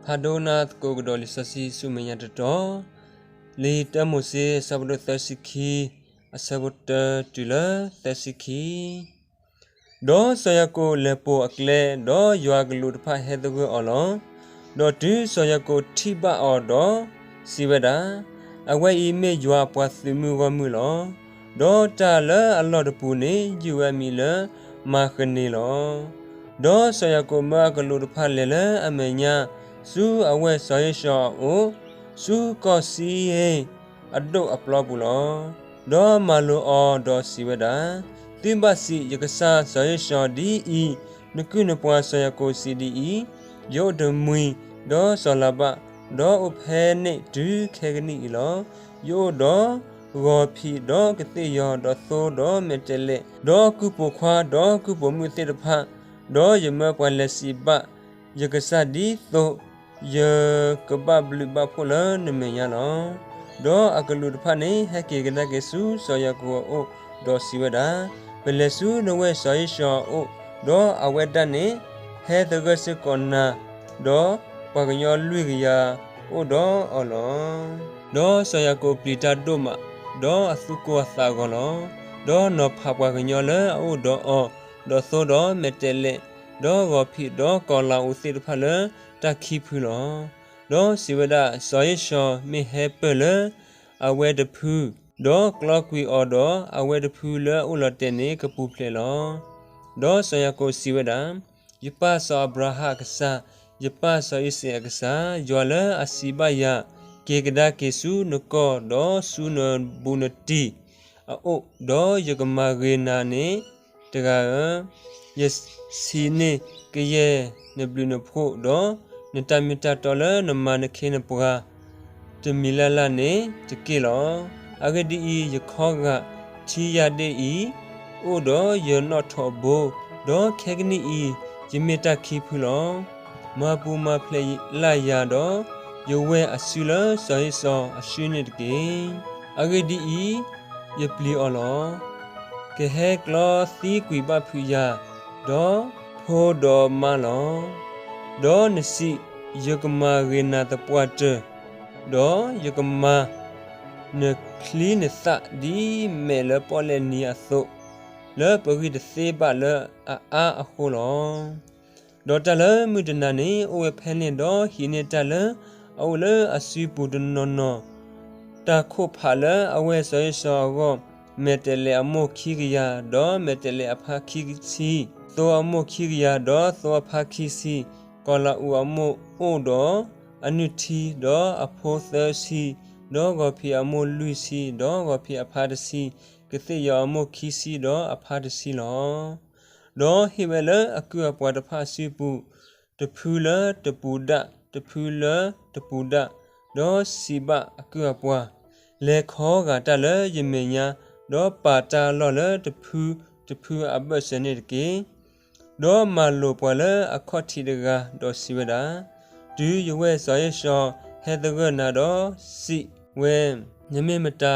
ဖးဒိကနၣ်သကိးကဒီးလံာ်စီဆှံဆူမဲာ်ညါတတီၤ, လံာ်တၢမိၤၡ့ အဆၢဖးဒိၣ်သၢဆံခံ, အဆၢဖိတၢတုၤလၢသၢဆံခံ. ဒီးစီၤယၤကိာ်လဲၤပိာ်အကျဲ, ဒီးယွၤအကလူးတဖၣ်ဟဲသဂၢၢ်အီၤလီၤ. ဒီးတုၤစီၤယၤကိာ်ထံၣ်ဘၣ်အီၤဒီးစံးဝဲဒၣ်, အဝဲအံၤမ့ၢ်ယွၤအပှၤသုးမုၢ်ဂီၢ်မုၢ်လီၤ. ဒီးတၢ်လၢအလီၢ်တပူၤန့ၣ် ယုၢ်ဝဲအမံၤလၢမၤဃနံၤလီၤ. ဒီးစီၤယၤကိာ်မၢအကလူးတဖၣ်လဲၤလၢအမဲာ်ညါ ဆူအဝဲၢ်စီၤဧ့ၡီၤအအိၣ်, ဆူကီၢ်စ့အ့ၣ်အဒိၣ်အပျီပူၤလီၤ. ဒီးမၤလိာ်အီၤဒီးစံးဝဲဒၣ်, သုဘၣ်စံးယကစၢ်စီၤဧ့ၡီၤဒ်အံၤ, နကုၢ်နပှၤစီၤယၤကိာ်စံးဒ်အံၤ, ယအိၣ်တမှံၤဒီးစီၤလၤဘၣ်, ဒီးအိၣ်ဖဲန့ၣ်တုၤခဲကနံၣ်အံၤလီၤ. ယအိၣ်ဒီးဂီၤဖံးဒီးကသ့ၣ်ယီၤ, ဒီးသိဒီးမဲာ်တဲးလဲး, ဒီးကုၢ်ပိာ်ခွါဒီးကုၢ်ပိာ်မုၣ်သ့ၣ်တဖၣ်, ဒီးယမၢပှၤလဲၤစံးဘၣ်ယကစၢ်ဒ်သိး ယကဘၣ်ဘျုးဘၣ်ဖှိၣ်လၢနမဲာ်ညါလီၤ. ဒီးအကလူးတဖၣ်န့ၣ် ဟဲက့ၤကဒါက့ၤဆူစီၤယၤကိာ်အအိၣ်, ဒီးစံးဝဲဒၣ်, ပလဲၤဆူနဝဲၢ်စီၤဧ့ၡီၤအအိၣ်, ဒီးအဝဲဒၣ်န့ၣ် ဟဲသဂၢၢ်စ့ၢ်ကီးနၤ, ဒီးပှၤကညီလွံၢ်ကယၤအိၣ်ဒီးအီၤလီၤ. ဒီးစီၤယၤကိာ်ပျံၤတၢ်ဒိၣ်မး, ဒီးအသူၣ်ကိၢ်အသးဂီၤလီၤ. ဒီးနီၤဖးပှၤကညီလၢအအိၣ်ဒီးအီၤ, ဒီးသိဒီးမဲာ်တဲးလဲး, ဒီးဂီၤဖံးဒီးကီၤလၤအူးသ့ၣ်တဖၣ်လၢတၢ်ခံဖုလီၤ. ဒီးစံးဝဲဒၣ်, စီၤဧ့ၡီၤမ့ၢ်ဟဲပၢၢ်လၢအဝဲတဖု, ဒီးကျီကွံာ်အီၤဒီးအဝဲတဖုလၢအအိၣ်လီၤတဲာ်န့ၣ် ကပူၤဖျဲးလီၤ. ဒီးစီၤယၤကိာ်စံးဝဲဒၣ်, ယပၢ်စီၤအၤဘြၤဟၣ်အကစၢ်, ယပၢ်စီၤအံၤစဲးအကစၢ်, ယွၤလၢအစံးဘၣ်ယၤ, က့ၤကဒါက့ၤဆူနကီၢ်, ဒီးဆူနဘူးနတံၢ်အအိၣ်, ဒီးယကမၤဂ့ၤနၤန့ၣ်တဂၤဧၢ, ယဟံးန့ၢ်ကယဲၢ်နဘျုးနဖှိၣ်, ဒီးနတၢ်မ့ၢ်တၢ်တီလၢနမၤနခ့နပှၤ တမံၤလၢ်လၢ်န့ၣ်တက့ၢ်လီၤ. အဂ့ၢ်ဒ်အံၤ, ယခီဂာ်ထံယၢ်ဒ့ၣ်အံၤ, အိၣ်ဒီးယနီၣ်ထိးဘိ, ဒီးခဲကနံၣ်အံၤ ယမ့ၢ်တၢ်ခံဖုလီၤ. မၤပူၤမၤဖျဲးလၢ်ယၤဒီး ယဝဲၢ်အစုလၢစီၤဧ့ၡီၤအစုန့ၣ်တက့ၢ်. အဂ့ၢ်ဒ်အံၤ, ယပျံၤအီၤလီၤ. ကဟဲကျီသံကွံာ်ဘၣ်ဖုးယၤ, ဒီးဖိဒီးမါလီၤ. ဒီးနစံး, ယကမၤဂ့ၤနၤသပှၢ်တၢၢ်, ဒီးယကမၤနချံနသၣ်ဒ်မဲးလၢပီၣ်လဲၣ်နံၤအသိး, လၢပဂံၢ်တသ့ဘၣ်လၢအအါအဃိလီၤ. ဒီးတၢ်လၢမုၢ်တနၤန့ၣ် အိၣ်ဝဲဖဲန့ၣ်, ဒီးဟံးန့ၢ်တၢ်လၢအအိၣ်လၢအစုပူၤတနီၤနီၤ, တၢ်ခိၣ်ဖးလၢအဝဲၢ်စီၤဧ့ၡီၤအဂီၢ်, မဲာ်တဲးလဲးအမိၢ်ခံကယၤ, ဒီးမဲာ်တဲးလဲးအဖါခံဆံ, သိအမိၢ်ခံကယၤ, ဒီးသိအဖါခံဆံ, ကီၤလၤအူးအမိၢ်အိၣ်ဒီးအနုၢ်ထံ, ဒီးအဖိသၢဆံ, ဒီးဂီၤဖံးအမိၢ်လွံၢ်ဆံ, ဒီးဂီၤဖံးအဖါတဆံ, ကသ့ၣ်ယီၤအမိၢ်ခံဆံ, ဒီးအဖါတဆံလီၤ. ဒီးဟ့ၣ်ဝဲလၢအကုၢ်အပှၤတဖၣ်အစုပူၤ, တဖုလၢတပူၤဒၣ်, တဖုလၢတပူၤဒၣ်, ဒီးစံးဘၣ်အကုၢ်အပှၤ, လဲၤခီဂာ်တၢ်လၢယမဲာ်ညါ, ဒီးပာ်တၢ်အလီၢ်လၢတဖုတဖုအဘၢၣ်စၢၤန့ၣ်တက့ၢ်. ဒီးမၤလိာ်ပှၤလၢအခီၣ်ထံးတဂၤ, ဒီးစံးဝဲဒၣ်, တုၤယဝဲၢ်စီၤဧ့ၡီၤဟဲသဂၢၢ်နၤဒီးစံးဝဲ, နမ့ၢ်မတၤ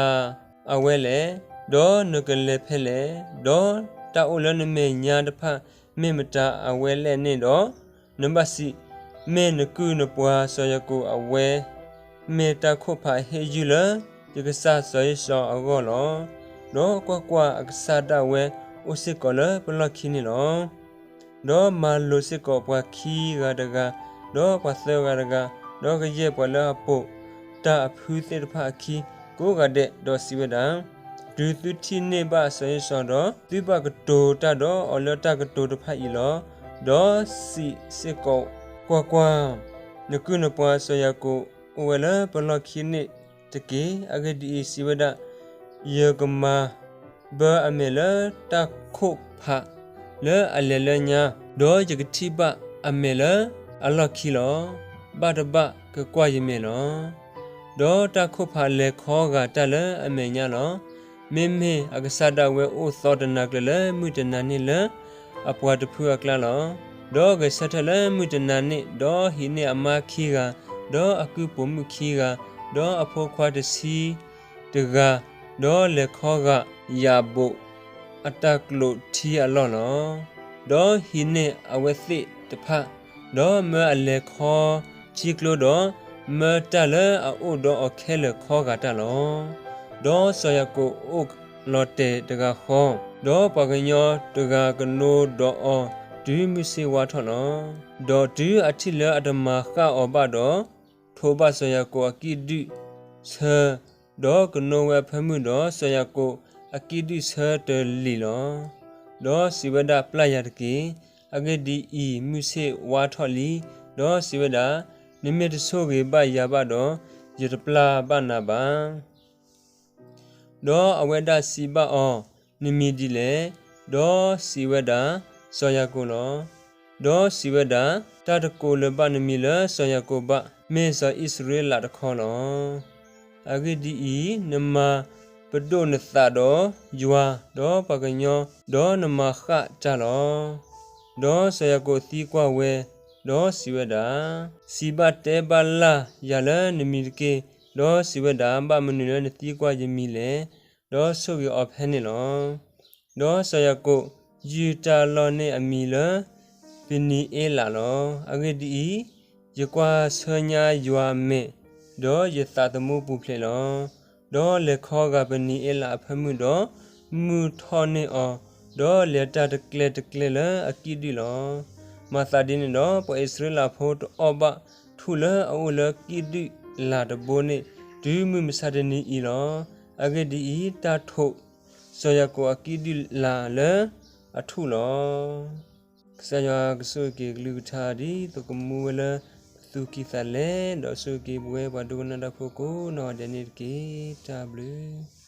အဝဲလဲၣ်, ဒီးနကလဲၤဖဲလဲၣ်, ဒီးတၢ်အိၣ်လၢနမဲာ်ညါတဖၣ် မ့ၢ်မတၤအဝဲလဲၣ်န့ၣ်ဒီး, နဘၣ်စံး, မ့ၢ်နကုၢ်နပှၤစီၤယၤကိာ်အဝဲ, မ့ၢ်တၢ်ခိၣ်ဖးဟ့ၣ်ယုၢ်လၢယကစၢ်စီၤဧ့ၡီၤအဂီၢ်လီၤ. ဒီးကွၢ်ကွၢ်, အကစၢ်ဒၣ်ဝဲအိၣ်စ့ၢ်ကီးလၢပလီၢ်ခံန့ၣ်လီၤ. ဒီးမၤလိာ်စ့ၢ်ကီးပှၤခံဂၤတဂၤ, ဒီးပှၤသၢဂၤတဂၤ, ဒီးကယဲၢ်ပှၤလၢအပိာ်တၢ်အဖုသ့ၣ်တဖၣ်အခံကိးဂၤဒဲး, ဒီးစံးဝဲဒၣ်, တုၤသုထံၣ်န့ၢ်ဘၣ်စီၤဧ့ၡီၤဒီး, သုဘၣ်ကတိၤတၢ်ဒီးအီၤလၢတၢ်ကတိၤတဖၣ်အံၤလီၤ. ဒီးစံးစ့ၢ်ကီး, ကွၢ်ကွၢ်, နကုၢ်နပှၤစီၤယၤကိာ်အိၣ်ဝဲလၢပလီၢ်ခံန့ၣ်တက့ၢ်. အဂ့ၢ်ဒ်အံၤ, စံးဝဲဒၣ်, ယကမၤ ဘၢအမဲာ်လၢတၢ်ခိၣ်ဖးလၢအလဲၤလၢညါ, ဒီးယကထံၣ်ဘၣ်အမဲာ်လၢအလီၢ်ခံလီၤ. ဘၣ်တဘၣ်ကကွၢ်ယမဲာ်လီၤ. ဒီးတၢ်ခိၣ်ဖးလဲၤခီဂာ်တၢ်လၢအမဲာ်ညါလီၤ. မ့မ့ၢ်အကစၢ်ဒၣ်ဝဲအိၣ်သီတနၤကျၢၤလၢမုၢ်တနၤန့ၣ်လၢအပှၤတဖုအကျါလီၤ. ဒီးဂဲၤဆၢထၢၣ်လၢမုၢ်တနၤန့ၣ်, ဒီးဟံးန့ၢ်အမါခံဂၤ, ဒီးအကုၢ်ပိာ်မုၣ်ခံဂၤ, ဒီးအဖိခွါတဆံတဂၤ, ဒီးလဲၤခီဂာ်ယၤဘိးအတၢ်ကျိးထံအလီၢ်လီၤ. ဒီးဟံးန့ၢ်အဝဲသ့ၣ်တဖၣ်, ဒီးမၢအလဲၤခီ ထံကျိဒီး မၢတၢ်လၢအအိၣ်ဒီးအီၤခဲလၢာ်ခီဂာ်တၢ်လီၤ. ဒီးစီၤယၤကိာ်အိၣ်လီၤတဲာ်တဂၤဃီ, ဒီးပှၤကညီတဂၤကနိဒီးအီၤ တုၤမုၢ်ဆ့ၣ်ဝါထီၣ်လီၤ. ဒီးတုၤအထံၣ်လၢအတမၤဃၣ်အီၤဘၣ်ဒီး, ထိးဘၣ်စီၤယၤကိာ်အကံၣ်ဒုၣ်ဆၢ, ဒီးကနိဝဲအဖၢမုၢ်ဒီး စီၤယၤကိာ်အကံၣ်ဒုၣ်ဆၢတလံာ်လီၤ. ဒီးစံးဝဲဒၣ်, ပျၢ်ယၤတက့ၢ်. အဂ့ၢ်ဒ်အံၤ, မုၢ်ဆ့ၣ်ဝါထီၣ်လံ. ဒီးစံးဝဲဒၣ်, နမ့ၢ်တဆိၣ်ဂ့ၤဘၣ်ယၤဘၣ်ဒီး, ယတပျၢ်ဘၣ်နၤဘၣ်. ဒီးအဝဲဒၣ်စံးဘၣ်အီၤ, နမံၤဒ်လဲၣ်. ဒီးစံးဝဲဒၣ်, စီၤယၤကိာ်လီၤ. ဒီးစံးဝဲဒၣ်, တၢ်တကိးလၢၤဘၣ်နမံၤလၢစီၤယၤကိာ်ဘၣ်, မ့ၢ်စီၤအံၣ်စရ့လးတခီလီၤ. အဂ့ၢ်ဒ်အံၤ, နမၤပဒိၣ်နသးဒီးယွၤ, ဒီးပှၤကညီ, ဒီးနမၤဃၣ်တၢ်လီၤ. ဒီးစီၤယၤကိာ်သံကွၢ်ဝဲ, ဒီးစံးဝဲဒၣ်, စံးဘၣ်တဲဘၣ်လၢ်ယၤလၢနမံၤတက့ၢ်. ဒီးစံးဝဲဒၣ်, ဘၣ်မနုၤလၢနသံကွၢ်ယမံၤလဲၣ်. ဒီးဆိၣ်ဂ့ၤအီၤဖဲန့ၣ်လီၤ. ဒီးစီၤယၤကိာ်ယုၢ်တၢ်လီၢ်န့ၣ်အမံၤလၢ ပနံၤအ့လးလီၤ. အဂ့ၢ်ဒ်အံၤ, ယကွၢ်ဆၢညါယွၤအမဲာ်, ဒီးယသးသမူပူၤဖျဲးလီၤ. ဒီးလဲၤခီဂာ်ပနံၤအ့လးအဖၢမုၢ်ဒီး, မုၢ်ထီၣ်န့ၢ်အီၤ, ဒီးလဲၤတၢ်တကျဲတကျဲလၢအကံၣ်ဒုၣ်လီၤ. မၤသးဒ်န့ၣ်ဒီး ပှၤအံၣ်စရ့လးဖိတအီၣ်ဘၣ်ထူၣ်လၢအအိၣ်လၢကံၣ်ဒုၣ်လၢ်တဘိန့ၣ် တုၤမုၢ်မဆါတနံၤအံၤလီၤ. အဂ့ၢ်ဒ်အံၤ, တၢ်ထိးစီၤယၤကိာ်အကံၣ်ဒုၣ်လၢ်လၢအထူၣ်လီၤ. ကစၢ်ယွၤကဆိၣ်ဂ့ၤက့ၤကလုၢ်ကထါ ဒ်သိးကမူဝဲလၢပသူၣ်ကံၢ်သးလဲ, ဒီးဆိၣ်ဂ့ၤက့ၤပဝဲပှၤဒိကနၣ်တၢ်ဖိကိးနီၢ်ဂၤဒဲးန့ၣ်တက့ၢ်. တၢ်ဘျုး